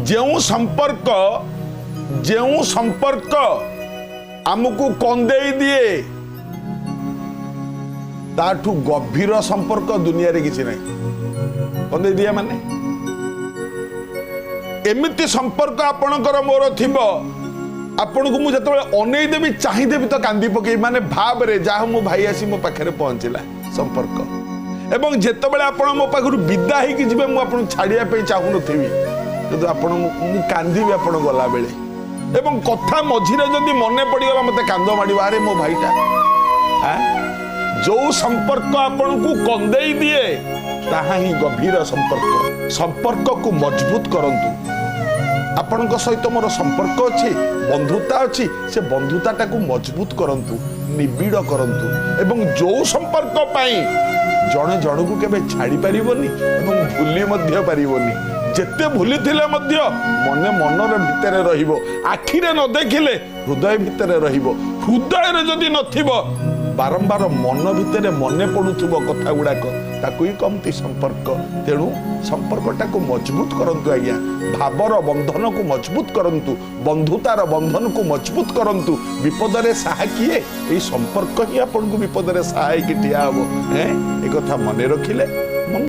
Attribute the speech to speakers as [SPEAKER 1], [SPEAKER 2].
[SPEAKER 1] ଯେଉଁ ସମ୍ପର୍କ ଆମକୁ କନ୍ଦେଇ ଦିଏ, ତାଠୁ ଗଭୀର ସମ୍ପର୍କ ଦୁନିଆରେ କିଛି ନାହିଁ। କନ୍ଦେଇ ଦିଏ ମାନେ ଏମିତି ସମ୍ପର୍କ ଆପଣଙ୍କର ମୋର ଥିବ, ଆପଣଙ୍କୁ ମୁଁ ଯେତେବେଳେ ଅନେଇ ଦେବି, ଚାହିଁଦେବି ତ କାନ୍ଦି ପକେଇବି। ମାନେ ଭାବରେ ଯାହା ମୋ ଭାଇ ଆସି ମୋ ପାଖରେ ପହଞ୍ଚିଲା ସମ୍ପର୍କ। ଏବଂ ଯେତେବେଳେ ଆପଣ ମୋ ପାଖରୁ ବିଦା ହେଇକି ଯିବେ, ମୁଁ ଆପଣଙ୍କୁ ଛାଡ଼ିବା ପାଇଁ ଚାହୁଁନଥିବି, କିନ୍ତୁ ଆପଣ ମୁଁ କାନ୍ଦିବି ଆପଣ ଗଲାବେଳେ। ଏବଂ କଥା ମଝିରେ ଯଦି ମନେ ପଡ଼ିଗଲା, ମୋତେ କାନ୍ଦ ମାଡ଼ିବ, ଆରେ ମୋ ଭାଇଟା। ଆଁ? ଯୋଉ ସମ୍ପର୍କ ଆପଣଙ୍କୁ କନ୍ଦେଇ ଦିଏ, ତାହା ହିଁ ଗଭୀର ସମ୍ପର୍କ। ସମ୍ପର୍କକୁ ମଜବୁତ କରନ୍ତୁ। ଆପଣଙ୍କ ସହିତ ମୋର ସମ୍ପର୍କ ଅଛି, ବନ୍ଧୁତା ଅଛି, ସେ ବନ୍ଧୁତାଟାକୁ ମଜବୁତ କରନ୍ତୁ, ନିବିଡ଼ କରନ୍ତୁ। ଏବଂ ଯୋଉ ସମ୍ପର୍କ ପାଇଁ ଜଣେ ଜଣକୁ କେବେ ଛାଡ଼ି ପାରିବନି ଏବଂ ଭୁଲି ମଧ୍ୟ ପାରିବନି, ଯେତେ ଭୁଲିଥିଲେ ମଧ୍ୟ ମନେ ମନର ଭିତରେ ରହିବ। ଆଖିରେ ନ ଦେଖିଲେ ହୃଦୟ ଭିତରେ ରହିବ। ହୃଦୟରେ ଯଦି ନଥିବ, ବାରମ୍ବାର ମନ ଭିତରେ ମନେ ପଡୁଥିବ କଥା ଗୁଡାକ, ତାକୁ ହିଁ କହନ୍ତି ସମ୍ପର୍କ। ତେଣୁ ସମ୍ପର୍କଟାକୁ ମଜବୁତ କରନ୍ତୁ ଆଜ୍ଞା। ଭାବର ବନ୍ଧନକୁ ମଜବୁତ କରନ୍ତୁ, ବନ୍ଧୁତାର ବନ୍ଧନକୁ ମଜବୁତ କରନ୍ତୁ। ବିପଦରେ ସାହା କିଏ? ଏଇ ସମ୍ପର୍କ ହିଁ ଆପଣଙ୍କୁ ବିପଦରେ ସାହା ହେଇକି ଠିଆ ହବ। ଏଁ ଏ କଥା ମନେ ରଖିଲେ